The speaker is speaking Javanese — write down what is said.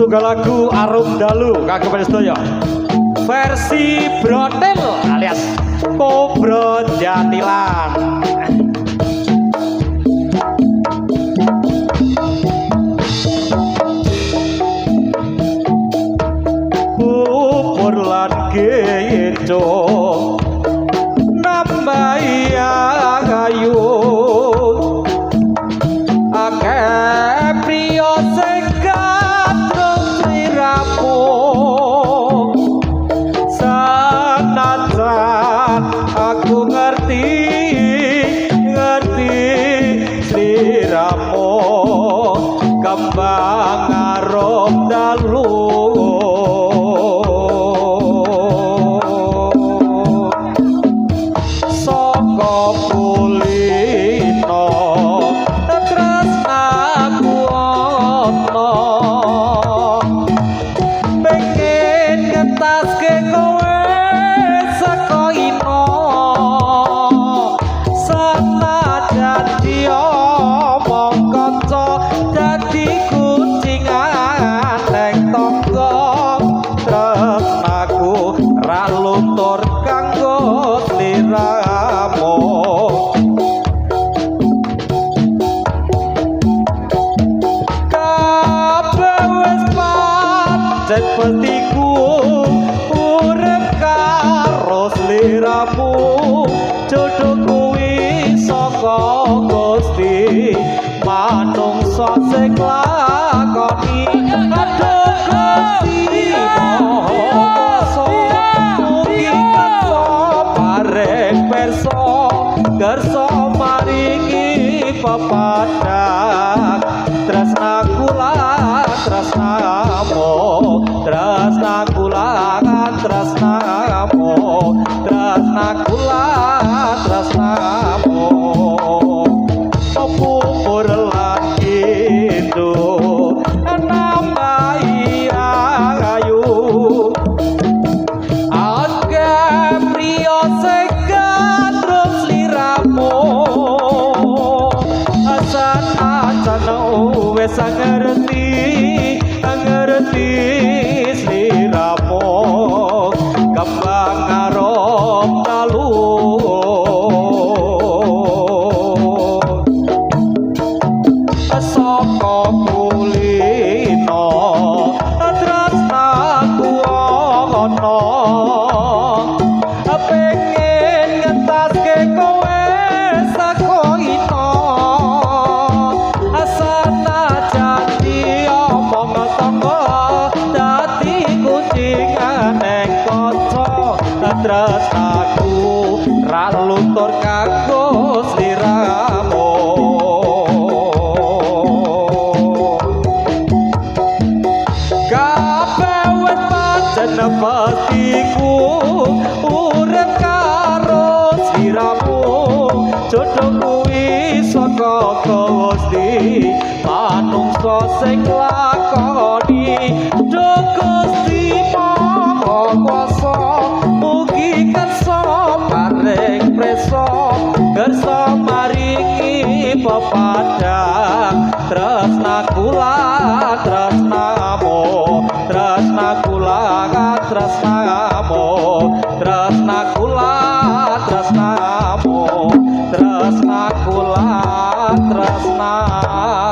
Setunggal lagu Arum Dalu kagem sedaya. Versi Brotel alias Kobra Jatilan. Pupur lan geco nambahi ayu akeh priya sing gandrung sliramu senajan aku ngerti ngerti sliramu kembang arum dalu saka kulino tresnaku ana pengen ngetaske kowe saka ino senajan diomong kanca dadi kucingan neng tangga tresnaku ra luntur kanggo sliramu kabeh wis pancen petiku urip karo sliramu jodoh kuwi saka Gusti manungsa sing lakoni aduh Gusti Maha Kuwasa mugi kersa paring pirsa kersa maringi pepadang tresna kula tresnamu tresna kula tresnamu tresna kula tresnamu pupur lan kindu nambahi ayu akeh priya sing gandrung sliramu senajan wis ngerti ngerti sliramu kembang arum dalu saka kulino tresnaku ana pengen ngetaske kowe saka ino senajan diomong tangga dadi kucingan neng kaca tresnaku ra luntur kanggo sliramu kabeh wis pancen patiku urip karo sliramu jodoh kuwi saka Gusti manungsa sing lakoni duh Gusti Maha Kuwasa mugi kersa paring prisa kersa maringi pepadang tresna kula tresnamu tresna kula tresnamu tresna kula tresnamu tresna kula tresnamu.